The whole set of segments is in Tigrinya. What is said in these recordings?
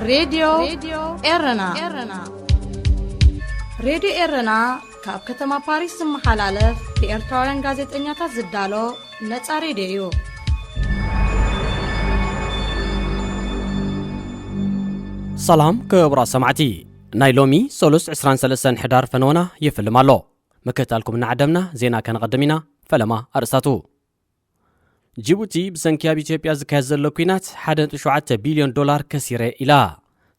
ሬድዮ ኤረና። ሬድዮ ኤረና ካብ ከተማ ፓሪስ ዝመሓላለፍ ብኤርትራውያን ጋዜጠኛታት ዝዳሎ ነጻ ሬድዮ እዩ። ሰላም ክቡራት ሰማዕቲ፣ ናይ ሎሚ ሰሉስ ዕስራን ሰለስተን ሕዳር ፈነወና ይፍልም ኣሎ። ምክትታልኩም እናዓደምና ዜና ከነቐድም ኢና። ፈለማ ኣርእስታቱ። ጅቡቲ ብሰንኪ ኣብ ኢትዮጵያ ዝካየድ ዘሎ ኲናት ሓደ ነጥቢ ሸውዓተ ቢልዮን ዶላር ከሲረ ኢላ።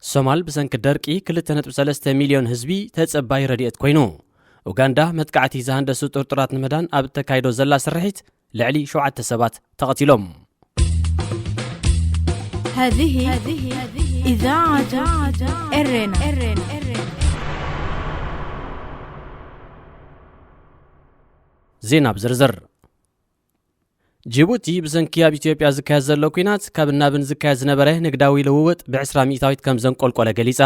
ሶማል ብሰንኪ ደርቂ ክልተ ነጥቢ ሰለስተ ሚልዮን ህዝቢ ተጸባይ ረድኤት ኮይኑ። ኡጋንዳ መጥቃዕቲ ዝሃንደሱ ጥርጡራት ንምህዳን ኣብ እተካይዶ ዘላ ስርሒት ልዕሊ ሸውዓተ ሰባት ተቐቲሎም። هذه إذاعة إرنا. ዜና ብዝርዝር። ጅቡቲ ብሰንኪ ኣብ ኢትዮጵያ ዝካየድ ዘሎ ኲናት ካብ እናብን ዝካየድ ዝነበረ ንግዳዊ ልውውጥ ብዕስራ ሚእታዊት ከም ዘንቆልቆለ ገሊጻ።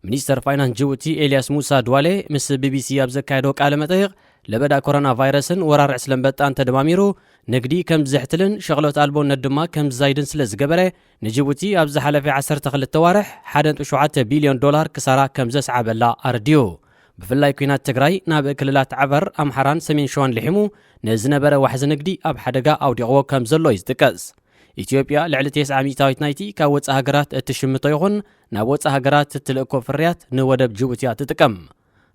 ሚኒስተር ፋይናንስ ጅቡቲ ኤልያስ ሙሳ ድዋሌ ምስ ቢቢሲ ኣብ ዘካየዶ ቃለ መጠይቕ፣ ለበዳ ኮሮና ቫይረስን ወራር ዕስለ ኣንበጣን ተደማሚሩ ንግዲ ከም ዝሕትልን ሸቕሎት ኣልቦነት ድማ ከም ዝዛይድን ስለ ዝገበረ፣ ንጅቡቲ ኣብ ዝሓለፈ ዓሰርተ ክልተ ዋርሕ ሓደ ነጥቢ ሸውዓተ ቢልዮን ዶላር ክሳራ ከም ዘስዓበላ ኣረዲኡ። ብፍላይ ኲናት ትግራይ ናብ ክልላት ዓፈር፣ ኣምሓራን ሰሜን ሸዋን ልሒሙ ንዝነበረ ዋሕዚ ንግዲ ኣብ ሓደጋ ኣውዲቕዎ ከም ዘሎ እዩ ዝጥቀስ። ኢትዮጵያ ልዕሊ ተስዓ ሚእታዊት ናይቲ ካብ ወጻኢ ሃገራት እትሽምቶ ይኹን ናብ ወጻኢ ሃገራት እትልእኮ ፍርያት ንወደብ ጅቡቲ እያ ትጥቀም።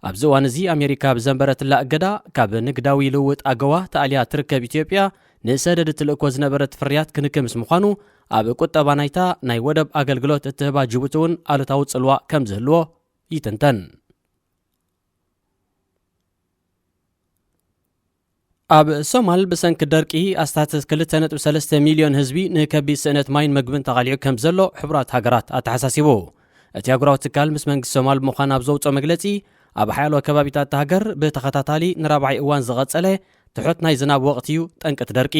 ኣብዚ እዋን እዚ ኣሜሪካ ብዘንበረትላ እገዳ ካብ ንግዳዊ ልውውጥ ኣገዋ ተኣልያ ትርከብ ኢትዮጵያ፣ ንሰደድ እትልእኮ ዝነበረት ፍርያት ክንክምስ ምዃኑ፣ ኣብ ቁጠባ ናይታ ናይ ወደብ ኣገልግሎት እትህባ ጅቡቲ እውን ኣሉታዊ ጽልዋ ከም ዝህልዎ ይትንተን። ኣብ ሶማል ብሰንኪ ደርቂ ኣስታት ክልተ ነጥቢ ሰለስተ ሚልዮን ህዝቢ ንከቢድ ስእነት ማይን መግብን ተቓሊዑ ከም ዘሎ ሕቡራት ሃገራት ኣተሓሳሲቡ። እቲ ኣህጉራዊ ትካል ምስ መንግስቲ ሶማል ብምዃን ኣብ ዘውፅኦ መግለፂ፣ ኣብ ሓያሎ ከባቢታት እታ ሃገር ብተኸታታሊ ንራብዓይ እዋን ዝቐጸለ ትሑት ናይ ዝናብ ወቕቲ እዩ ጠንቂ እቲ ደርቂ።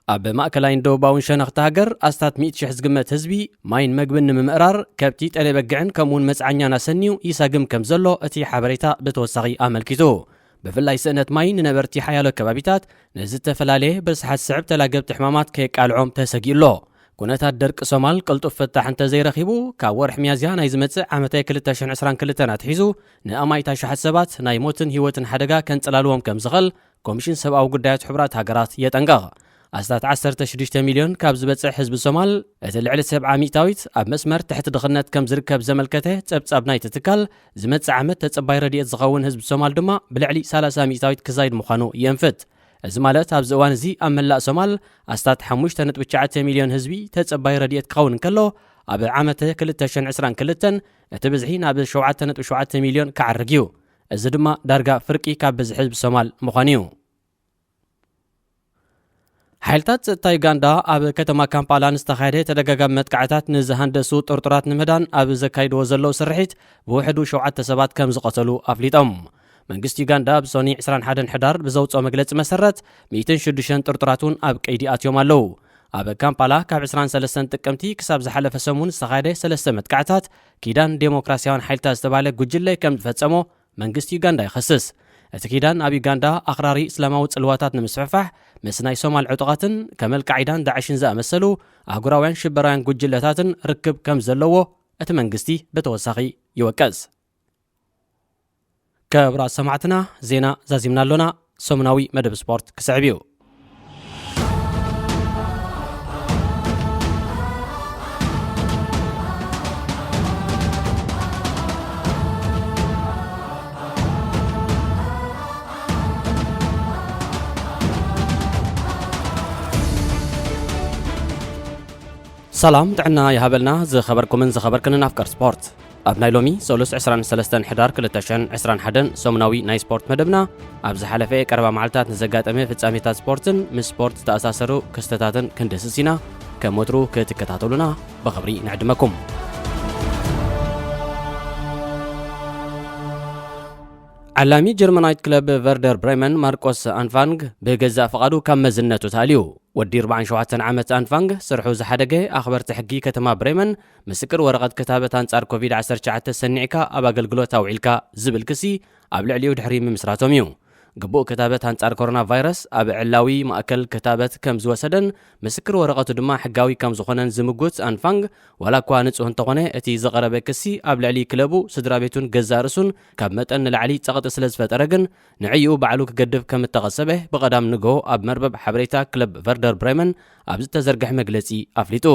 ኣብ ማእከላይን ደቡባውን ሸነኽ እታ ሃገር ኣስታት ሚእቲ ሽሕ ዝግመት ህዝቢ ማይን መግብን ንምምእራር ከብቲ፣ ጤለ በግዕን ከምኡውን መጽዓኛን ኣሰንዩ ይሳግም ከም ዘሎ እቲ ሓበሬታ ብተወሳኺ ኣመልኪቱ። ብፍላይ ስእነት ማይ ንነበርቲ ሓያሎ ከባቢታት ንዝተፈላለየ ብርስሓት ዝስዕብ ተላገብቲ ሕማማት ከየቃልዖም ተሰጊኡ ኣሎ። ኩነታት ደርቂ ሶማል ቅልጡፍ ፍታሕ እንተዘይረኺቡ፣ ካብ ወርሒ ሚያዝያ ናይ ዝመጽእ ዓመተ ክልተ ሽሕን ዕስራን ክልተን ኣትሒዙ ንኣማኢት ኣሽሓት ሰባት ናይ ሞትን ህይወትን ሓደጋ ከንጸላልዎም ከም ዝኽእል ኮሚሽን ሰብኣዊ ጉዳያት ሕቡራት ሃገራት የጠንቅቕ። ኣስታት ዓሰርተ ሽዱሽተ ሚልዮን ካብ ዝበጽሕ ህዝቢ ሶማል፣ እቲ ልዕሊ ሰብዓ ሚእታዊት ኣብ መስመር ትሕቲ ድኽነት ከም ዝርከብ ዘመልከተ ጸብጻብ ናይቲ ትካል፣ ዝመጽእ ዓመት ተጸባይ ረድኤት ዝኸውን ህዝቢ ሶማል ድማ ብልዕሊ ሰላሳ ሚእታዊት ክዛይድ ምዃኑ የንፍት። እዚ ማለት ኣብዚ እዋን እዚ ኣብ መላእ ሶማል ኣስታት ሓሙሽተ ነጥቢ ትሽዓተ ሚልዮን ህዝቢ ተጸባይ ረድኤት ክኸውን እንከሎ፣ ኣብ ዓመተ ክልተ ሽሕን ዕስራን ክልተን እቲ ብዝሒ ናብ ሸውዓተ ነጥቢ ሸውዓተ ሚልዮን ክዓርግ እዩ። እዚ ድማ ዳርጋ ፍርቂ ካብ ብዝሒ ህዝቢ ሶማል ምዃኑ እዩ። ሓይልታት ጸጥታ ዩጋንዳ ኣብ ከተማ ካምፓላ ንዝተኻየደ ተደጋጋሚ መጥቃዕታት ንዝሃንደሱ ጥርጡራት ንምህዳን ኣብ ዘካይድዎ ዘለዉ ስርሒት ብውሕዱ ሸውዓተ ሰባት ከም ዝቐተሉ ኣፍሊጦም። መንግስቲ ዩጋንዳ ብሶኒ ዕስራን ሓደን ሕዳር ብዘውጽኦ መግለጺ መሰረት፣ ሚእትን ሽዱሽተን ጥርጡራት እውን ኣብ ቀይዲ ኣትዮም ኣለዉ። ኣብ ካምፓላ ካብ ዕስራን ሰለስተን ጥቅምቲ ክሳብ ዝሓለፈ ሰሙን ዝተኻየደ ሰለስተ መጥቃዕታት ኪዳን ዴሞክራሲያውያን ሓይልታት ዝተባህለ ጉጅለ ከም ዝፈጸሞ መንግስቲ ዩጋንዳ ይኸስስ። እቲ ኪዳን ኣብ ዩጋንዳ ኣኽራሪ እስላማዊ ጽልዋታት ንምስፍሕፋሕ ምስ ናይ ሶማል ዕጡቓትን ከም ኣልቃዒዳን ዳዕሽን ዝኣመሰሉ ኣህጉራውያን ሽበራውያን ጉጅለታትን ርክብ ከም ዘለዎ እቲ መንግስቲ ብተወሳኺ ይወቅስ። ክቡራት ሰማዕትና፣ ዜና ዛዚምና ኣሎና። ሰሙናዊ መደብ ስፖርት ክስዕብ እዩ። ሰላም ጥዕና ይሃበልና ዝኸበርኩምን ዝኸበርክንን ኣፍቀር ስፖርት። ኣብ ናይ ሎሚ ሰሉስ ዕስራን ሰለስተን ሕዳር ክልተ ሽሕን ዕስራን ሓደን ሰሙናዊ ናይ ስፖርት መደብና፣ ኣብ ዝሓለፈ ቀረባ መዓልታት ንዘጋጠመ ፍጻሜታት ስፖርትን ምስ ስፖርት ዝተኣሳሰሩ ክስተታትን ክንድህስስ ኢና። ከም ወትሩ ክትከታተሉና ብኽብሪ ንዕድመኩም። ዓላሚ ጀርመናዊት ክለብ ቨርደር ብሬመን ማርቆስ ኣንፋንግ ብገዛእ ፍቓዱ ካብ መዝነቱ ተኣልዩ። ወዲ ኣርባዓን ሸውዓተን ዓመት ኣንፋንግ ስርሑ ዝሓደገ ኣኽበርቲ ሕጊ ከተማ ብሬመን ምስክር ወረቐት ክታበት ኣንጻር ኮቪድ ዓሰርተ ትሽዓተ ሰኒዕካ ኣብ ኣገልግሎት ኣውዒልካ ዝብል ክሲ ኣብ ልዕሊኡ ድሕሪ ምምስራቶም እዩ። ግቡእ ክታበት ኣንጻር ኮሮና ቫይረስ ኣብ ዕላዊ ማእከል ክታበት ከም ዝወሰደን ምስክር ወረቐቱ ድማ ሕጋዊ ከም ዝኾነን ዝምጉት ኣንፋንግ፣ ዋላ እኳ ንጹህ እንተኾነ፣ እቲ ዝቐረበ ክሲ ኣብ ልዕሊ ክለቡ፣ ስድራ ቤቱን ገዛእ ርእሱን ካብ መጠን ንላዕሊ ጸቕጢ ስለ ዝፈጠረ ግን፣ ንዕኡ ባዕሉ ክገድፍ ከም እተቐሰበ ብቐዳም ንግሆ ኣብ መርበብ ሓበሬታ ክለብ ቨርደር ብሬመን ኣብ ዝተዘርግሐ መግለጺ ኣፍሊጡ።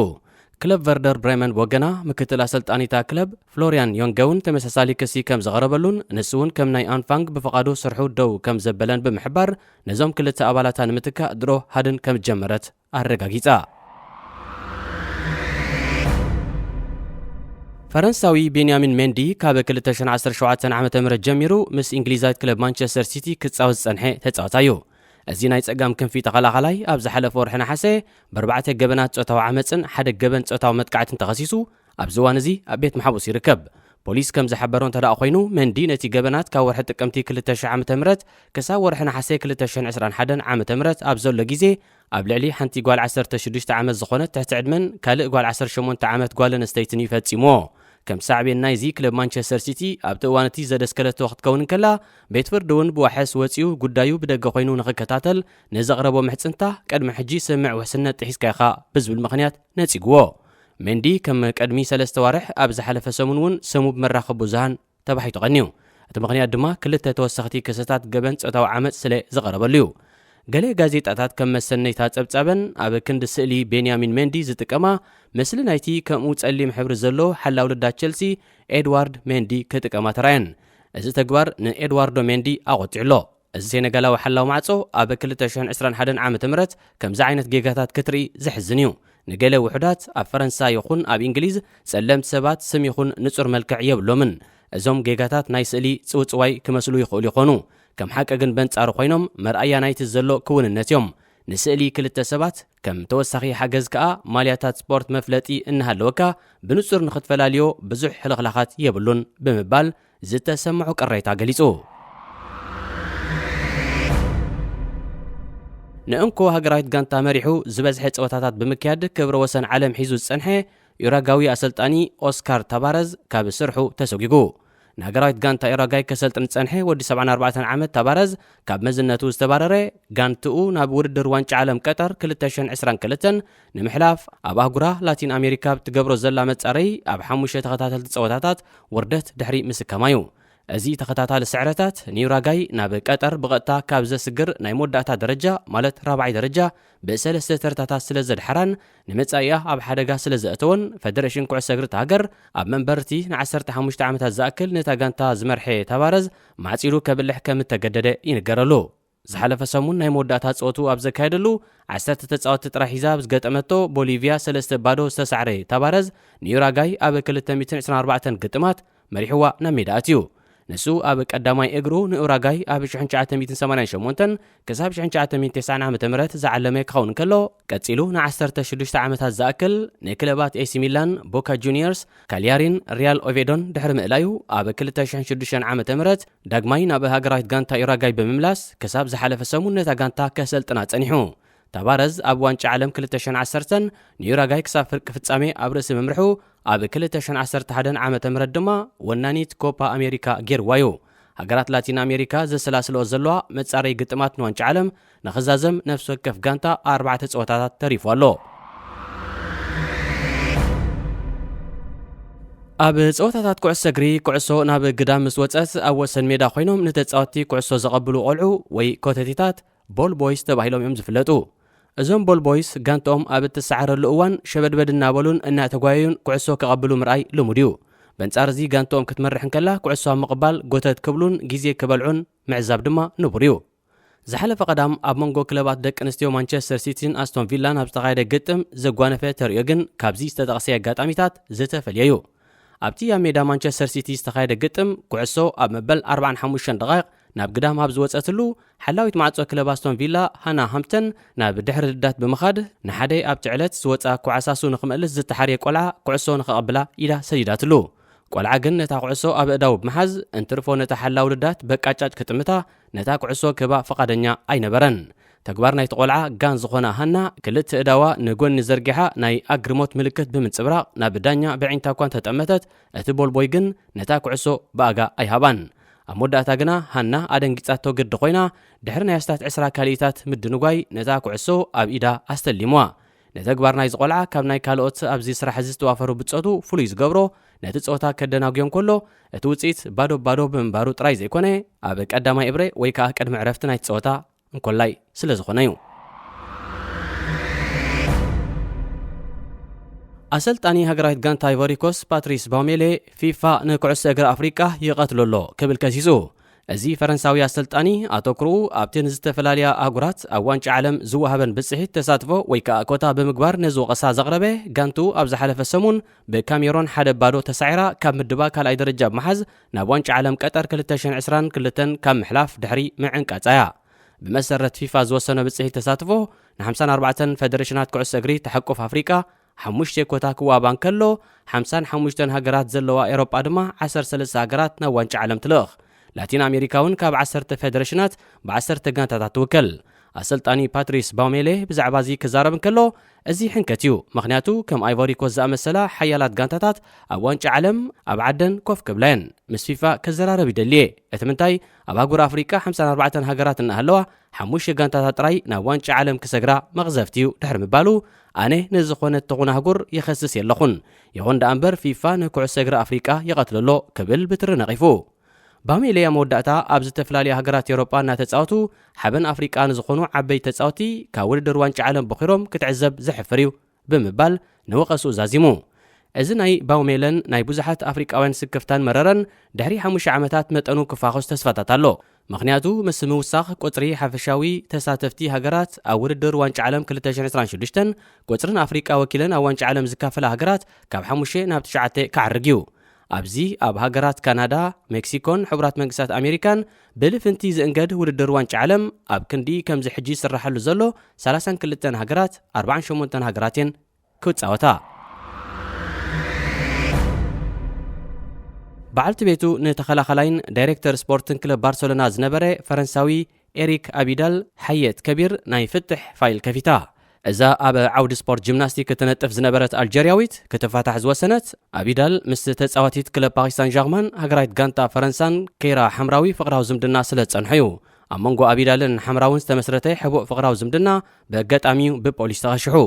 ክለብ ቨርደር ብሬመን ብወገና፣ ምክትል ኣሰልጣኒታ ክለብ ፍሎርያን ዮንገ እውን ተመሳሳሊ ክሲ ከም ዝቐረበሉን፣ ንሱ እውን ከም ናይ ኣንፋንግ ብፍቓዱ ስርሑ ደው ከም ዘበለን ብምሕባር፣ ነዞም ክልተ ኣባላታ ንምትካእ ድሮ ሃድን ከም ጀመረት ኣረጋጊጻ። ፈረንሳዊ ቤንያሚን ሜንዲ ካብ ክልተ ሽሕን ዓሰርተ ሸውዓተን ዓመተ ምህረት ጀሚሩ ምስ እንግሊዛዊት ክለብ ማንቸስተር ሲቲ ክጻወት ዝጸንሐ ተጻዋታይ እዩ። እዚ ናይ ጸጋም ክንፊ ተኸላኻላይ ኣብ ዝሓለፈ ወርሒ ነሓሰ ብኣርባዕተ ገበናት ጾታዊ ዓመጽን ሓደ ገበን ጾታዊ መጥቃዕትን ተኸሲሱ ኣብዚ እዋን እዚ ኣብ ቤት መሓቡስ ይርከብ። ፖሊስ ከም ዝሓበሮ እንተ ደኣ ኮይኑ፣ መንዲ ነቲ ገበናት ካብ ወርሒ ጥቅምቲ ክልተ ሽሕ ዓመተ ምህረት ክሳብ ወርሒ ነሓሰ ክልተ ሽሕን ዕስራን ሓደን ዓመተ ምህረት ኣብ ዘሎ ግዜ ኣብ ልዕሊ ሓንቲ ጓል ዓሰርተ ሽዱሽተ ዓመት ዝኾነት ትሕቲ ዕድመን ካልእ ጓል ዓሰርተ ሸሞንተ ዓመት ጓል ኣንስተይትን እዩ ፈጺምዎ። ከም ሳዕቤን ናይዚ፣ ክለብ ማንቸስተር ሲቲ ኣብቲ እዋን እቲ ዘደስከለቶ ክትከውን እንከላ፣ ቤት ፍርዲ እውን ብዋሕስ ወጺኡ ጉዳዩ ብደገ ኮይኑ ንኽከታተል ንዘቕረቦ ምሕጽንታ፣ ቅድሚ ሕጂ ስምምዕ ውሕስነት ጥሒስካ ኢኻ ብዝብል ምኽንያት ነጺግዎ። ሜንዲ ከም ቀድሚ ሰለስተ ዋርሕ ኣብ ዝሓለፈ ሰሙን እውን ስሙ ብመራኸቢ ብዙሃን ተባሒቱ ቀንዩ። እቲ ምኽንያት ድማ ክልተ ተወሰኽቲ ክስታት ገበን ጾታዊ ዓመጽ ስለ ዝቐረበሉ እዩ። ገለ ጋዜጣታት ከም መሰነይታ ጸብጻበን ኣብ ክንዲ ስእሊ ቤንያሚን ሜንዲ ዝጥቀማ፣ ምስሊ ናይቲ ከምኡ ጸሊም ሕብሪ ዘለዎ ሓላው ልዳት ቸልሲ ኤድዋርድ ሜንዲ ክጥቀማ ተራየን። እዚ ተግባር ንኤድዋርዶ ሜንዲ ኣቖጢዑ ኣሎ። እዚ ሴነጋላዊ ሓላው ማዕጾ ኣብ ክልተ ሽሕን ዕስራን ሓደን ዓመተ ምህረት ከምዚ ዓይነት ጌጋታት ክትርኢ ዘሕዝን እዩ። ንገለ ውሑዳት ኣብ ፈረንሳ ይኹን ኣብ እንግሊዝ ጸለምቲ ሰባት ስም ይኹን ንጹር መልክዕ የብሎምን። እዞም ጌጋታት ናይ ስእሊ ጽውጽዋይ ክመስሉ ይኽእሉ ይኾኑ። ከም ሓቂ ግን በንጻሩ ኮይኖም መርኣያ ናይቲ ዘሎ ክውንነት እዮም። ንስእሊ ክልተ ሰባት ከም ተወሳኺ ሓገዝ ከኣ ማልያታት ስፖርት መፍለጢ እናሃለወካ ብንጹር ንኽትፈላልዮ ብዙሕ ሕልኽላኻት የብሉን ብምባል ዝተሰምዖ ቅሬታ ገሊጹ። ንእንኮ ሃገራዊት ጋንታ መሪሑ ዝበዝሐ ጸወታታት ብምክያድ ክብረ ወሰን ዓለም ሒዙ ዝጸንሐ ዩራጋዊ ኣሰልጣኒ ኦስካር ታባረዝ ካብ ስርሑ ተሰጒጉ። ንሃገራዊት ጋንታ ዩራጋይ ከሰልጥን ዝጸንሐ ወዲ ሰብዓን ኣርባዕተን ዓመት ታባረዝ ካብ መዝነቱ ዝተባረረ፣ ጋንትኡ ናብ ውድድር ዋንጫ ዓለም ቀጠር ክልተ ሽሕን ዕስራን ክልተን ንምሕላፍ ኣብ ኣህጉራ ላቲን ኣሜሪካ ብትገብሮ ዘላ መጻረይ ኣብ ሓሙሽተ ተኸታተልቲ ጸወታታት ውርደት ድሕሪ ምስካማ እዩ። እዚ ተኸታታሊ ስዕረታት ንዩራጋይ ናብ ቀጠር ብቐጥታ ካብ ዘስግር ናይ መወዳእታ ደረጃ፣ ማለት ራብዓይ ደረጃ፣ ብሰለስተ ተርታታት ስለ ዘድሓራን ንመጻኢኣ ኣብ ሓደጋ ስለ ዘእተወን፣ ፈደረሽን ኩዕሶ እግሪ እታ ሃገር ኣብ መንበርቲ ንዓሰርተ ሓሙሽተ ዓመታት ዝኣክል ነታ ጋንታ ዝመርሐ ታባረዝ ማዕጺሉ ከብልሕ ከም እተገደደ ይንገረሉ። ዝሓለፈ ሰሙን ናይ መወዳእታ ጸወቱ ኣብ ዘካየደሉ፣ ዓሰርተ ተጻወትቲ ጥራሕ ሒዛ ኣብ ዝገጠመቶ ቦሊቪያ ሰለስተ ባዶ ዝተሳዕረ ታባረዝ፣ ንዩራጋይ ኣብ ክልተ ሚእትን ዕስራን ኣርባዕተን ግጥማት መሪሕዋ ናብ ሜዳ ኣትዩ። ንሱ ኣብ ቀዳማይ እግሩ ንኡራጋይ ኣብ ሽሕን ትሽዓተ ሚእትን ሰማንያን ሸሞንተን ክሳብ ሽሕን ትሽዓተ ሚእትን ተስዓን ዓመተ ምህረት ዝዓለመ ክኸውን እንከሎ፣ ቀጺሉ ንዓሰርተ ሽዱሽተ ዓመታት ዝኣክል ንክለባት ኤሲ ሚላን፣ ቦካ ጁኒየርስ፣ ካልያሪን ሪያል ኦቬዶን ድሕሪ ምእላዩ፣ ኣብ ክልተ ሽሕን ሽዱሽተን ዓመተ ምህረት ዳግማይ ናብ ሃገራዊት ጋንታ ኡራጋይ ብምምላስ፣ ክሳብ ዝሓለፈ ሰሙን ነታ ጋንታ ከሰልጥና ጸኒሑ። ታባረዝ ኣብ ዋንጫ ዓለም ክልተ ሽሕን ዓሰርተን ንኡራጋይ ክሳብ ፍርቂ ፍጻሜ ኣብ ርእሲ ምምርሑ፣ ኣብ ክልተ ሽሕን ዓሰርተ ሓደን ዓመተ ምህረት ድማ ወናኒት ኮፓ ኣሜሪካ ጌርዋ እዩ። ሃገራት ላቲን ኣሜሪካ ዘሰላስለኦ ዘለዋ መጻረይ ግጥማት ንዋንጫ ዓለም ንኽዛዘም፣ ነፍሲ ወከፍ ጋንታ ኣርባዕተ ጸወታታት ተሪፉ ኣሎ። ኣብ ጸወታታት ኩዕሶ እግሪ፣ ኩዕሶ ናብ ግዳም ምስ ወጸት፣ ኣብ ወሰን ሜዳ ኮይኖም ንተጻወትቲ ኩዕሶ ዘቐብሉ ቆልዑ ወይ ኮተቲታት ቦል ቦይስ ተባሂሎም እዮም ዝፍለጡ። እዞም ቦል ቦይስ፣ ጋንትኦም ኣብ እትሰዓረሉ እዋን ሸበድበድ እናበሉን እናተጓየዩን ኩዕሶ ከቐብሉ ምርኣይ ልሙድ እዩ። በንጻር እዚ፣ ጋንትኦም ክትመርሕ እንከላ፣ ኩዕሶ ኣብ ምቕባል ጎተት ክብሉን ግዜ ክበልዑን ምዕዛብ ድማ ንቡር እዩ። ዝሓለፈ ቀዳም፣ ኣብ መንጎ ክለባት ደቂ ኣንስትዮ ማንቸስተር ሲቲን ኣስቶን ቪላን ኣብ ዝተኻየደ ግጥም ዘጓነፈ ተርእዮ ግን፣ ካብዚ ዝተጠቕሰ ኣጋጣሚታት ዝተፈልየ እዩ። ኣብቲ ኣብ ሜዳ ማንቸስተር ሲቲ ዝተኻየደ ግጥም፣ ኩዕሶ ኣብ መበል ኣርባዓን ሓሙሽተን ደቓይቕ ናብ ግዳም ኣብ ዝወጸትሉ፣ ሓላዊት ማዕጾ ክለብ ኣስቶን ቪላ ሃና ሃምፕተን ናብ ድሕሪ ልዳት ብምኻድ፣ ንሓደ ኣብቲ ዕለት ዝወጽኣ ኮዓሳሱ ንኽመልስ ዝተሓርየ ቆልዓ ኩዕሶ ንኸቐብላ ኢዳ ሰዲዳትሉ። ቆልዓ ግን ነታ ኩዕሶ ኣብ ኣእዳዉ ብምሓዝ፣ እንትርፎ ነታ ሓላው ልዳት በቃጫጭ ክጥምታ፣ ነታ ኩዕሶ ክህባ ፍቓደኛ ኣይነበረን። ተግባር ናይቲ ቆልዓ ጋን ዝኾና ሃና፣ ክልተ እዳዋ ንጎኒ ዘርጊሓ ናይ ኣግርሞት ምልክት ብምንጽብራቕ ናብ ዳኛ ብዒንታ እኳ እንተጠመተት፣ እቲ ቦልቦይ ግን ነታ ኩዕሶ ብኣጋ ኣይሃባን። ኣብ መወዳእታ ግና ሃና ኣደንጊጻቶ ግዲ ኮይና፣ ድሕሪ ናይ ኣስታት ዕስራ ካልኢታት ምድንጓይ ነታ ኩዕሶ ኣብ ኢዳ ኣስተሊምዋ። ንተግባር ናይዚ ቆልዓ ካብ ናይ ካልኦት ኣብዚ ስራሕ እዚ ዝተዋፈሩ ብጾቱ ፍሉይ ዝገብሮ፣ ነቲ ጸወታ ከደናጉዮ እንከሎ፣ እቲ ውጽኢት ባዶ ባዶ ብምንባሩ ጥራይ ዘይኮነ፣ ኣብ ቀዳማይ እብረ ወይ ከኣ ቅድሚ ዕረፍቲ ናይቲ ጸወታ እንኮላይ ስለ ዝኾነ እዩ። ኣሰልጣኒ ሃገራዊት ጋንታ ኣይቮሪኮስ ፓትሪስ ባውሜሌ፣ ፊፋ ንኩዕሶ እግሪ ኣፍሪቃ ይቐትሎ ኣሎ ክብል ከሲሱ። እዚ ፈረንሳዊ ኣሰልጣኒ ኣተኩርኡ ኣብቲ ንዝተፈላለያ ኣህጉራት ኣብ ዋንጫ ዓለም ዝወሃበን ብጽሒት ተሳትፎ ወይ ከኣ ኮታ ብምግባር ነዚ ወቐሳ ዘቕረበ፣ ጋንቱ ኣብ ዝሓለፈ ሰሙን ብካሜሮን ሓደ ባዶ ተሳዒራ ካብ ምድባ ካልኣይ ደረጃ ብምሓዝ ናብ ዋንጫ ዓለም ቀጠር ክልተ ሽሕን ዕስራን ክልተን ካብ ምሕላፍ ድሕሪ ምዕንቃጻ እያ። ብመሰረት ፊፋ ዝወሰኖ ብጽሒት ተሳትፎ ንሓምሳን ኣርባዕተን ፈደረሽናት ኩዕሶ እግሪ ተሓቁፍ ኣፍሪቃ ሓሙሽተ ኮታ ክዋባ እንከሎ፣ ሓምሳን ሓሙሽተን ሃገራት ዘለዋ ኤሮጳ ድማ ዓሰርተ ሰለስተ ሃገራት ናብ ዋንጫ ዓለም ትልእኽ። ላቲን ኣሜሪካ እውን ካብ ዓሰርተ ፈደረሽናት ብዓሰርተ ጋንታታት ትውከል። ኣሰልጣኒ ፓትሪስ ባውሜሌ ብዛዕባ እዚ ክዛረብ እንከሎ፣ እዚ ሕንከት እዩ፣ ምኽንያቱ ከም ኣይቮሪኮስ ዝኣመሰላ ሓያላት ጋንታታት ኣብ ዋንጫ ዓለም ኣብ ዓደን ኮፍ ክብላ እየን። ምስ ፊፋ ክዘራረብ ይደሊ እየ። እቲ ምንታይ፣ ኣብ ኣህጉር ኣፍሪቃ ሓምሳን ኣርባዕተን ሃገራት እናሃለዋ፣ ሓሙሽተ ጋንታታት ጥራይ ናብ ዋንጫ ዓለም ክሰግራ መቕዘፍቲ እዩ ድሕሪ ምባሉ፣ ኣነ ንዝኾነት ትኹን ኣህጉር ይኸስስ የለኹን። ይኹን ደኣ እምበር ፊፋ ንኩዕሶ እግሪ ኣፍሪቃ ይቐትሎ ኣሎ ክብል ብትሪ ነቒፉ። ባሜሌ ኣብ መወዳእታ ኣብ ዝተፈላለያ ሃገራት ኤውሮጳ እናተጻወቱ ሓበን ኣፍሪቃ ንዝኾኑ ዓበይቲ ተጻወቲ ካብ ውድድር ዋንጫ ዓለም ቦኺሮም ክትዕዘብ ዘሕፍር እዩ ብምባል ንወቐስኡ ዛዚሙ። እዚ ናይ ባውሜለን ናይ ብዙሓት ኣፍሪቃውያን ስክፍታን መረረን ድሕሪ ሓሙሽተ ዓመታት መጠኑ ክፋኾስ ተስፋታት ኣሎ። ምኽንያቱ ምስ ምውሳኽ ቁጽሪ ሓፈሻዊ ተሳተፍቲ ሃገራት ኣብ ውድድር ዋንጫ ዓለም ክልተ ሽሕን ዕስራን ሽዱሽተን ቁጽርን ኣፍሪቃ ወኪለን ኣብ ዋንጫ ዓለም ዝካፈላ ሃገራት ካብ ሓሙሽተ ናብ ትሽዓተ ክዓርግ እዩ። ኣብዚ ኣብ ሃገራት ካናዳ፣ ሜክሲኮን ሕቡራት መንግስታት ኣሜሪካን ብልፍንቲ ዝእንገድ ውድድር ዋንጫ ዓለም ኣብ ክንዲ ከምዚ ሕጂ ይስራሓሉ ዘሎ ሰላሳን ክልተን ሃገራት ኣርባዓን ሸሞንተን ሃገራት እየን ክጻወታ። በዓልቲ ቤቱ ንተኸላኸላይን ዳይሬክተር ስፖርትን ክለብ ባርሰሎና ዝነበረ ፈረንሳዊ ኤሪክ ኣቢዳል ሓየት ከቢር ናይ ፍትሕ ፋይል ከፊታ። እዛ ኣብ ዓውዲ ስፖርት ጂምናስቲክ እትነጥፍ ዝነበረት ኣልጀርያዊት ክትፋታሕ ዝወሰነት፣ ኣቢዳል ምስ ተጻዋቲት ክለብ ፓሪስ ሳን ዣርማን ሃገራዊት ጋንታ ፈረንሳን ኬራ ሓምራዊ ፍቕራዊ ዝምድና ስለ ዝጸንሖ እዩ። ኣብ መንጎ ኣቢዳልን ሓምራውን ዝተመስረተ ሕቡእ ፍቕራዊ ዝምድና ብኣጋጣሚ'ዩ ብፖሊስ ተቐሽሑ።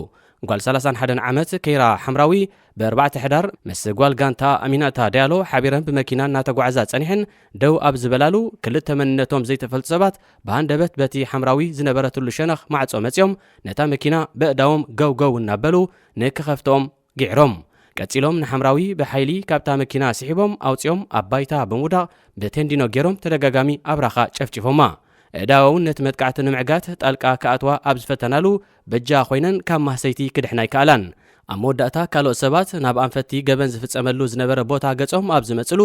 ጓል ሰላሳን ሓደን ዓመት ኬራ ሓምራዊ ብኣርባዕተ ሕዳር ምስ ጓል ጋንታ ኣሚናታ ዳያሎ ሓቢረን ብመኪና እናተጓዕዛ ጸኒሐን ደው ኣብ ዝበላሉ፣ ክልተ መንነቶም ዘይተፈልጡ ሰባት ብሃንደበት በቲ ሓምራዊ ዝነበረትሉ ሸነኽ ማዕጾ መጺኦም ነታ መኪና በእዳዎም ገው ገው እናበሉ ንክኸፍትኦም ግዒሮም። ቀጺሎም ንሓምራዊ ብሓይሊ ካብታ መኪና ስሒቦም ኣውጺኦም ኣብ ባይታ ብምውዳቕ ብቴንዲኖ ገይሮም ተደጋጋሚ ኣብራኻ ጨፍጪፎማ። እዳዋ እውን ነቲ መጥቃዕቲ ንምዕጋት ጣልቃ ክኣትዋ ኣብ ዝፈተናሉ በጃ ኮይነን ካብ ማህሰይቲ ክድሕና ኣይከኣላን። ኣብ መወዳእታ ካልኦት ሰባት ናብ ኣንፈትቲ ገበን ዝፍጸመሉ ዝነበረ ቦታ ገጾም ኣብ ዝመጽሉ፣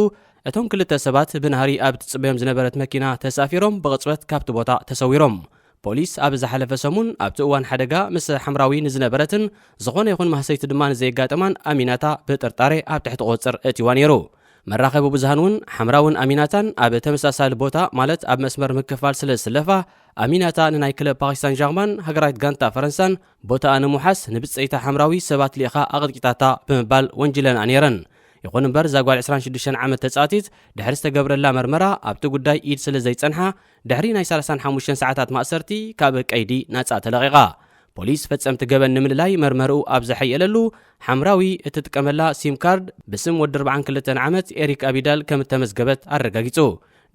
እቶም ክልተ ሰባት ብናህሪ ኣብ ትጽበዮም ዝነበረት መኪና ተሳፊሮም ብቕጽበት ካብቲ ቦታ ተሰዊሮም። ፖሊስ ኣብ ዝሓለፈ ሰሙን ኣብቲ እዋን ሓደጋ ምስ ሓምራዊ ንዝነበረትን ዝኾነ ይኹን ማህሰይቲ ድማ ንዘየጋጠማን ኣሚናታ ብጥርጣሬ ኣብ ትሕቲ ቁጽጽር እትይዋ ነይሩ። መራኸቢ ብዙሃን እውን ሓምራውን ኣሚናታን ኣብ ተመሳሳሊ ቦታ ማለት ኣብ መስመር ምክፋል ስለ ዝስለፋ፣ ኣሚናታ ንናይ ክለብ ፓሪስ ሳን ዣርማን ሃገራዊት ጋንታ ፈረንሳን ቦታኣ ንምውሓስ ንብጽዒታ ሓምራዊ ሰባት ልኢኻ ኣቐጥቂጣታ ብምባል ወንጅለንኣ ነይረን። ይኹን እምበር እዛ ጓል ዕስራን ሽዱሽተን ዓመት ተጻዋቲት ድሕሪ ዝተገብረላ መርመራ ኣብቲ ጉዳይ ኢድ ስለ ዘይጸንሓ ድሕሪ ናይ ሰላሳን ሓሙሽተን ሰዓታት ማእሰርቲ ካብ ቀይዲ ናጻ ተለቒቓ። ፖሊስ ፈጸምቲ ገበን ንምልላይ መርመርኡ ኣብ ዘሐየለሉ፣ ሓምራዊ እትጥቀመላ ሲም ካርድ ብስም ወዲ ኣርባዓን ክልተን ዓመት ኤሪክ ኣቢዳል ከም እተመዝገበት ኣረጋጊጹ።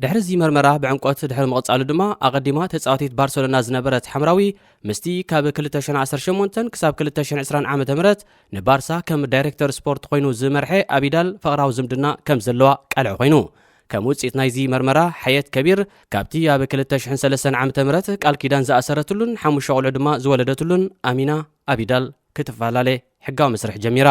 ድሕሪ እዚ መርመራ ብዕምቆት ድሕሪ ምቕጻሉ ድማ፣ ኣቐዲማ ተጻዋቲት ባርሰሎና ዝነበረት ሓምራዊ ምስቲ ካብ ክልተ ሽሕን ዓሰርተ ሸሞንተን ክሳብ ክልተ ሽሕን ዕስራን ዓመተ ምህረት ንባርሳ ከም ዳይሬክተር ስፖርት ኮይኑ ዝመርሐ ኣቢዳል ፍቕራዊ ዝምድና ከም ዘለዋ ቃልዕ ኮይኑ። ከም ውጽኢት ናይዚ መርመራ፣ ሓየት ከቢር ካብቲ ኣብ ክልተ ሽሕን ሰለስተን ዓመተ ምህረት ቃል ኪዳን ዝኣሰረትሉን ሓሙሽተ ቆልዑ ድማ ዝወለደትሉን ኣሚና ኣቢዳል ክትፈላለ ሕጋዊ መስርሕ ጀሚራ።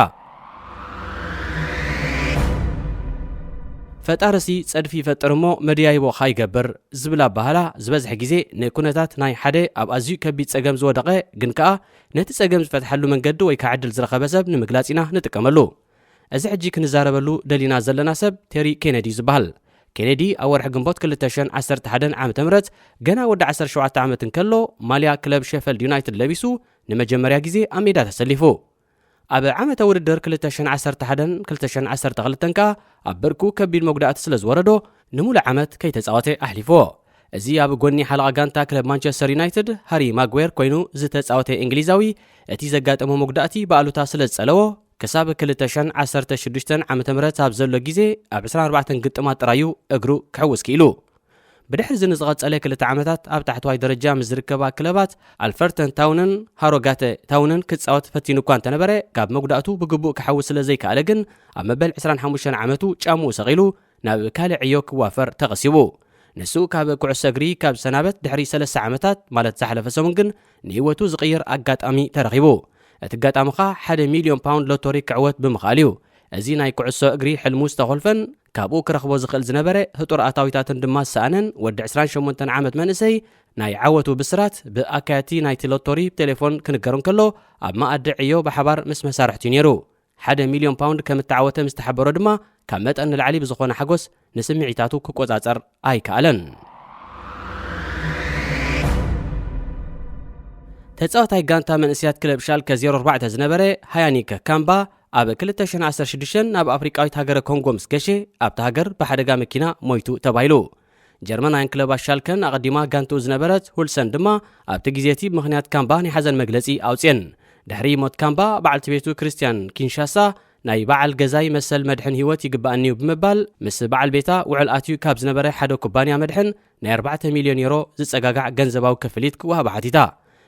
ፈጣሪሲ ጸድፊ ይፈጥር እሞ መድያይቦ ኸኣ ይገብር ዝብል ኣበሃህላ ዝበዝሐ ግዜ ንኩነታት ናይ ሓደ ኣብ ኣዝዩ ከቢድ ጸገም ዝወደቐ ግን ከኣ ነቲ ጸገም ዝፈትሓሉ መንገዲ ወይ ከኣ ዕድል ዝረኸበ ሰብ ንምግላጽ ኢና ንጥቀመሉ። እዚ ሕጂ ክንዛረበሉ ደሊና ዘለና ሰብ ቴሪ ኬነዲ እዩ ዝበሃል። ኬነዲ ኣብ ወርሒ ግንቦት ክልተ ሽሕን ዓሰርተ ሓደን ዓመተ ምህረት ገና ወዲ ዓሰርተ ሸውዓተ ዓመት እንከሎ ማልያ ክለብ ሸፈልድ ዩናይትድ ለቢሱ ንመጀመርያ ግዜ ኣብ ሜዳ ተሰሊፉ። ኣብ ዓመተ ውድድር ክልተ ሽሕን ዓሰርተ ሓደን ክልተ ሽሕን ዓሰርተ ክልተን ከኣ ኣብ ብርኩ ከቢድ መጉዳእቲ ስለ ዝወረዶ፣ ንምሉእ ዓመት ከይተጻወተ ኣሕሊፍዎ። እዚ ኣብ ጎኒ ሓለቓ ጋንታ ክለብ ማንቸስተር ዩናይትድ ሃሪ ማግዌር ኮይኑ ዝተጻወተ እንግሊዛዊ፣ እቲ ዘጋጠሞ መጉዳእቲ ብኣሉታ ስለ ዝጸለዎ፣ ክሳብ ክልተ ሽሕን ዓሰርተ ሽዱሽተን ዓመተ ምህረት ኣብ ዘሎ ግዜ ኣብ ዕስራን ኣርባዕተን ግጥማት ጥራዩ እግሩ ክሕውስ ክኢሉ። ብድሕሪ እዚ ንዝቐጸለ ክልተ ዓመታት ኣብ ታሕተዋይ ደረጃ ምስ ዝርከባ ክለባት ኣልፈርተን ታውንን ሃሮጋተ ታውንን ክጻወት ፈቲኑ እኳ እንተነበረ፣ ካብ መጉዳእቱ ብግቡእ ክሓውስ ስለ ዘይከኣለ ግን፣ ኣብ መበል ዕስራን ሓሙሽተን ዓመቱ ጫምኡ ሰቒሉ ናብ ካልእ ዕዮ ክዋፈር ተቐሲቡ። ንሱ ካብ ኩዕሶ እግሪ ካብ ዝሰናበት ድሕሪ ሰለስተ ዓመታት፣ ማለት ዝሓለፈ ሰሙን ግን፣ ንህይወቱ ዝቕይር ኣጋጣሚ ተረኺቡ። እቲ ኣጋጣሚ ኸኣ ሓደ ሚልዮን ፓውንድ ሎቶሪ ክዕወት ብምኽኣል እዩ። እዚ ናይ ኩዕሶ እግሪ ሕልሙ ዝተኾልፈን ካብኡ ክረኽቦ ዝኽእል ዝነበረ ህጡር ኣታዊታትን ድማ ዝሰኣነን ወዲ ዕስራን ሸሞንተን ዓመት መንእሰይ፣ ናይ ዓወቱ ብስራት ብኣካየድቲ ናይቲ ሎቶሪ ብቴሌፎን ክንገር እንከሎ፣ ኣብ መኣዲ ዕዮ ብሓባር ምስ መሳርሕቱ ነይሩ። ሓደ ሚልዮን ፓውንድ ከም እተዓወተ ምስ ተሓበሮ ድማ፣ ካብ መጠን ንላዕሊ ብዝኾነ ሓጎስ ንስምዒታቱ ክቆጻጸር ኣይከኣለን። ተጻዋታይ ጋንታ መንእሰያት ክለብ ሻልከ ዜሮ ኣርባዕተ ዝነበረ ሃያኒክ ካምባ፣ ኣብ ክልተ ሽሕን ዓሰርተ ሽዱሽተን ናብ ኣፍሪቃዊት ሃገረ ኮንጎ ምስ ገሸ፣ ኣብታ ሃገር ብሓደጋ መኪና ሞይቱ ተባሂሉ። ጀርመናውያን ክለባት ሻልከን ኣቐዲማ ጋንትኡ ዝነበረት ሁልሰን ድማ ኣብቲ ግዜ እቲ ብምኽንያት ካምባ ናይ ሓዘን መግለጺ ኣውጽኤን። ድሕሪ ሞት ካምባ፣ በዓልቲ ቤቱ ክርስትያን ኪንሻሳ፣ ናይ በዓል ገዛይ መሰል መድሕን ህይወት ይግበኣኒ እዩ ብምባል፣ ምስ በዓል ቤታ ውዕል ኣትዩ ካብ ዝነበረ ሓደ ኩባንያ መድሕን ናይ ኣርባዕተ ሚልዮን ዩሮ ዝጸጋጋዕ ገንዘባዊ ክፍሊት ክወሃባ ሓቲታ።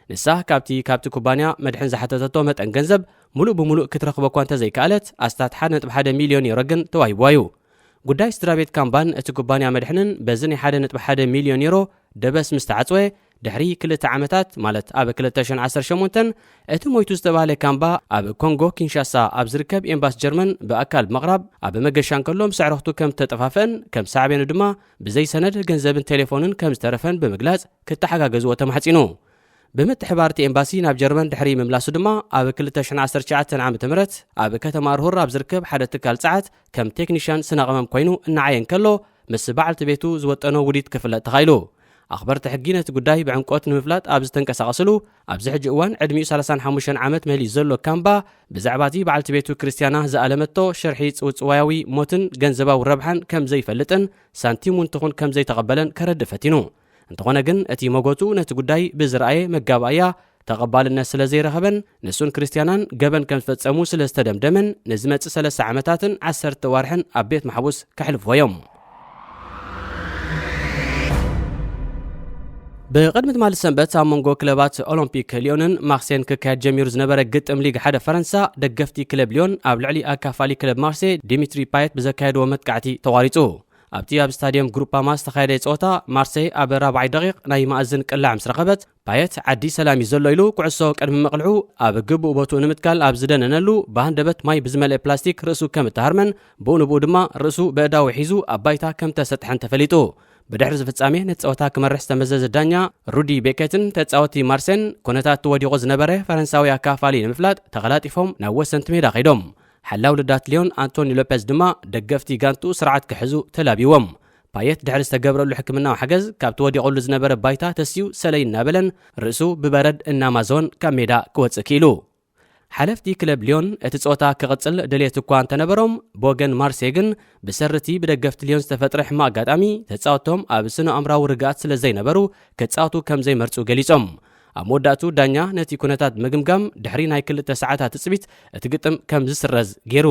ንሳ ካብቲ ካብቲ ኩባንያ መድሕን ዝሓተተቶ መጠን ገንዘብ፣ ሙሉእ ብሙሉእ ክትረኽቦ እኳ እንተዘይከኣለት፣ ኣስታት ሓደ ነጥቢ ሓደ ሚልዮን ዩሮ ግን ተዋሂብዋ እዩ። ጉዳይ ስድራ ቤት ካምባን እቲ ኩባንያ መድሕንን በዚ ናይ ሓደ ነጥቢ ሓደ ሚልዮን ዩሮ ደበስ ምስ ተዓጽወ፣ ድሕሪ ክልተ ዓመታት፣ ማለት ኣብ ክልተ ሽሕን ዓሰርተ ሸሞንተን፣ እቲ ሞይቱ ዝተባህለ ካምባ ኣብ ኮንጎ ኪንሻሳ ኣብ ዝርከብ ኤምባሲ ጀርመን ብኣካል ብምቕራብ፣ ኣብ መገሻ እንከሎ ምስ ኣዕሩኽቱ ከም ዝተጠፋፍአን ከም ሳዕቤኑ ድማ ብዘይ ሰነድ ገንዘብን ቴሌፎንን ከም ዝተረፈን ብምግላጽ ክተሓጋገዝዎ ተማሕጺኑ። ብምትሕባር እቲ ኤምባሲ ናብ ጀርመን ድሕሪ ምምላሱ ድማ፣ ኣብ ክልተ ሽሕን ዓሰርተ ትሽዓተን ዓመተ ምህረት ኣብ ከተማ ርሁር ኣብ ዝርከብ ሓደ ትካል ጸዓት ከም ቴክኒሽያን ስነ ቀመም ኮይኑ እናዓየ እንከሎ፣ ምስ በዓልቲ ቤቱ ዝወጠኖ ውዲት ክፍለጥ ተኻኢሉ። ኣኽበርቲ ሕጊ ነቲ ጉዳይ ብዕምቆት ንምፍላጥ ኣብ ዝተንቀሳቐስሉ፣ ኣብዚ ሕጂ እዋን ዕድሚኡ ሰላሳን ሓሙሽተን ዓመት መሊኡ ዘሎ ካምባ፣ ብዛዕባ እቲ በዓልቲ ቤቱ ክርስትያና ዝኣለመቶ ሽርሒ ጽውጽዋያዊ ሞትን ገንዘባዊ ረብሓን ከም ዘይፈልጥን ሳንቲም እውን ትኹን ከም ዘይተቐበለን ከረድእ ፈቲኑ። እንተኾነ ግን፣ እቲ መጎቱ ነቲ ጉዳይ ብዝረኣየ መጋባእያ ተቐባልነት ስለ ዘይረኸበን፣ ንሱን ክርስትያናን ገበን ከም ዝፈጸሙ ስለ ዝተደምደመን፣ ንዝመጽእ ሰለስተ ዓመታትን ዓሰርተ ዋርሕን ኣብ ቤት ማሕቡስ ከሕልፍዎ እዮም። ብቕድሚ ትማሊ ሰንበት ኣብ መንጎ ክለባት ኦሎምፒክ ሊዮንን ማርሴን ክካየድ ጀሚሩ ዝነበረ ግጥም ሊግ ሓደ ፈረንሳ፣ ደገፍቲ ክለብ ሊዮን ኣብ ልዕሊ ኣካፋሊ ክለብ ማርሴ ዲሚትሪ ፓየት ብዘካየድዎ መጥቃዕቲ ተቋሪጹ። ኣብቲ ኣብ ስታድየም ግሩፓማ ዝተኻየደ ጸወታ፣ ማርሴ ኣብ ራብዓይ ደቂቕ ናይ ማእዝን ቅላዕ ምስ ረኸበት፣ ፓየት ዓዲ ሰላም እዩ ዘሎ ኢሉ ኩዕሶ ቅድሚ ምቕልዑ ኣብ ግቡእ ቦትኡ ንምትካል ኣብ ዝደነነሉ፣ ብሃንደበት ማይ ብዝመልአ ፕላስቲክ ርእሱ ከም እተሃርመን ብኡ ንብኡ ድማ ርእሱ በእዳው ሒዙ ኣብ ባይታ ከም ተሰጥሐን ተፈሊጡ። ብድሕሪ እዚ ፍጻሜ ነቲ ጸወታ ክመርሕ ዝተመዘዘ ዳኛ ሩዲ ቤኬትን ተጻወቲ ማርሴን፣ ኩነታት ተወዲቑ ዝነበረ ፈረንሳዊ ኣካፋሊ ንምፍላጥ ተቐላጢፎም ናብ ወሰንቲ ሜዳ ከይዶም። ሓላው ልዳት ሊዮን ኣንቶኒ ሎፔዝ ድማ ደገፍቲ ጋንትኡ ስርዓት ክሕዙ ተላብይዎም። ፓየት ድሕሪ ዝተገብረሉ ሕክምናዊ ሓገዝ፣ ካብቲ ወዲቑሉ ዝነበረ ባይታ ተስዩ ሰለይ እናበለን ርእሱ ብበረድ እናማዘወን ካብ ሜዳ ክወጽእ ክኢሉ። ሓለፍቲ ክለብ ሊዮን እቲ ጸወታ ክቕጽል ድልየት እኳ እንተነበሮም፣ ብወገን ማርሴ ግን ብሰሪ እቲ ብደገፍቲ ሊዮን ዝተፈጥረ ሕማቕ ኣጋጣሚ፣ ተጻወትቶም ኣብ ስነ ኣእምራዊ ርግኣት ስለ ዘይነበሩ ክጻወቱ ከም ዘይመርጹ ገሊጾም። ኣብ መወዳእቱ ዳኛ ነቲ ኩነታት ብምግምጋም፣ ድሕሪ ናይ ክልተ ሰዓታት ትጽቢት እቲ ግጥም ከም ዝስረዝ ገይሩ።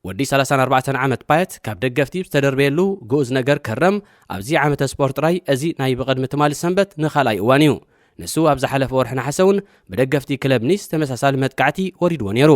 ወዲ ሰላሳን ኣርባዕተን ዓመት ፓየት ካብ ደገፍቲ ዝተደርበየሉ ግኡዝ ነገር ክህረም፣ ኣብዚ ዓመተ ስፖርት ጥራይ፣ እዚ ናይ ብቕድሚ ትማሊ ሰንበት ንኻልኣይ እዋን እዩ። ንሱ ኣብ ዝሓለፈ ወርሒ ነሓሰ እውን ብደገፍቲ ክለብ ኒስ ተመሳሳሊ መጥቃዕቲ ወሪድዎ ነይሩ።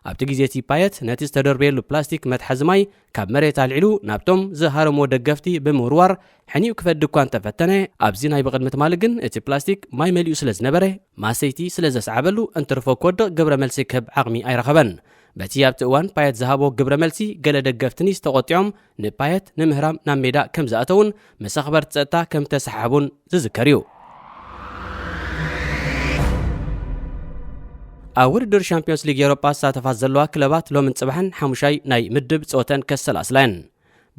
ኣብቲ ግዜ እቲ ፓየት ነቲ ዝተደርበየሉ ፕላስቲክ መትሓዚ ማይ ካብ መሬት ኣልዒሉ ናብቶም ዝሃረምዎ ደገፍቲ ብምውርዋር ሕኒኡ ክፈዲ እኳ እንተፈተነ፣ ኣብዚ ናይ ብቕድሚ ትማሊ ግን እቲ ፕላስቲክ ማይ መሊኡ ስለ ዝነበረ፣ ማሰይቲ ስለ ዘስዓበሉ እንትርፎ ክወድቕ ግብረ መልሲ ክህብ ዓቕሚ ኣይረኸበን። በቲ ኣብቲ እዋን ፓየት ዝሃቦ ግብረ መልሲ፣ ገለ ደገፍቲ ኒስ ተቖጢዖም ንፓየት ንምህራም ናብ ሜዳ ከም ዝኣተውን ምስ ኣኽበርቲ ጸጥታ ከም ተሰሓሕቡን ዝዝከር እዩ። ኣብ ውድድር ሻምፒዮንስ ሊግ ኤውሮጳ ዝሳተፋ ዘለዋ ክለባት ሎምን ጽባሕን ሓሙሻይ ናይ ምድብ ጸወተን ከሰላስላ እየን።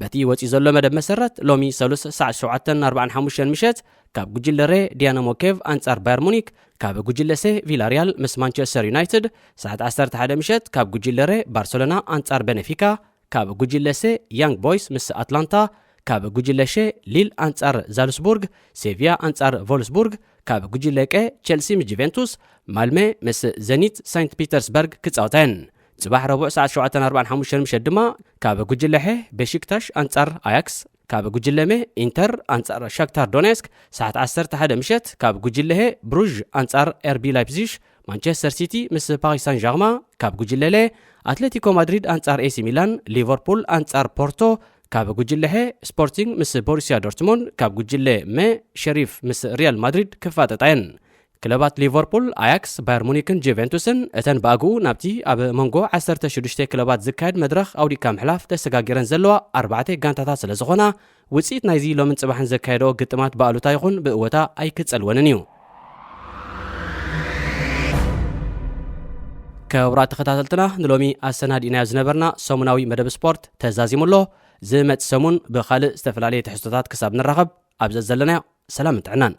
በቲ ወፂኡ ዘሎ መደብ መሰረት፣ ሎሚ ሰሉስ ሰዓት ሸውዓተን ኣርባዓን ሓሙሽተን ምሸት ካብ ጉጅለ ሬ ዲያናሞ ኬቭ ኣንጻር ባየር ሙኒክ፣ ካብ ጉጅለ ሴ ቪላሪያል ምስ ማንቸስተር ዩናይትድ፣ ሰዓት ዓሰርተ ሓደ ምሸት ካብ ጉጅለ ሬ ባርሰሎና ኣንጻር ቤኔፊካ፣ ካብ ጉጅለ ሴ ያንግ ቦይስ ምስ ኣትላንታ፣ ካብ ጉጅለ ሼ ሊል ኣንጻር ዛልስቡርግ፣ ሴቪያ ኣንጻር ቮልስቡርግ፣ ካብ ጉጅለ ቀ ቸልሲ ምስ ጁቬንቱስ፣ ማልሜ ምስ ዘኒት ሳንት ፒተርስበርግ ክጻወታ እየን። ጽባሕ ረቡዕ ሰዓት ሸውዓተን ኣርባዓን ሓሙሽተን ምሸት ድማ ካብ ጉጅለ ሐ ቤሺክታሽ ኣንጻር ኣያክስ፣ ካብ ጉጅለ ሜ ኢንተር ኣንጻር ሻክታር ዶኔስክ፣ ሰዓት ዓሰርተ ሓደ ምሸት ካብ ጉጅለ ሄ ብሩዥ ኣንጻር ኤርቢ ላይፕዚሽ፣ ማንቸስተር ሲቲ ምስ ፓሪስ ሳን ዣርማ፣ ካብ ጉጅለ ሌ ኣትሌቲኮ ማድሪድ ኣንጻር ኤሲ ሚላን፣ ሊቨርፑል ኣንጻር ፖርቶ፣ ካብ ጉጅለ ሄ ስፖርቲንግ ምስ ቦሩሲያ ዶርትሙንድ፣ ካብ ጉጅለ ሜ ሸሪፍ ምስ ሪያል ማድሪድ ክፋጠጣ እየን። ክለባት ሊቨርፑል፣ ኣያክስ፣ ባየር ሙኒክን ጁቬንቱስን እተን ብኣግኡ ናብቲ ኣብ መንጎ ዓሰርተ ሽዱሽተ ክለባት ዝካየድ መድረኽ ኣውዲካ ምሕላፍ ተሰጋጊረን ዘለዋ ኣርባዕተ ጋንታታት ስለ ዝኾና፣ ውጽኢት ናይዚ ሎምን ጽባሕን ዘካየደኦ ግጥማት ብኣሉታ ይኹን ብእወታ ኣይክጸልወንን እዩ። ክቡራት ተኸታተልትና፣ ንሎሚ ኣሰናዲእናዮ ዝነበርና ሰሙናዊ መደብ ስፖርት ተዛዚሙ ኣሎ። ዝመጽእ ሰሙን ብኻልእ ዝተፈላለየ ትሕዝቶታት ክሳብ ንራኸብ፣ ኣብ ዘዘለናዮ ሰላምን ጥዕናን።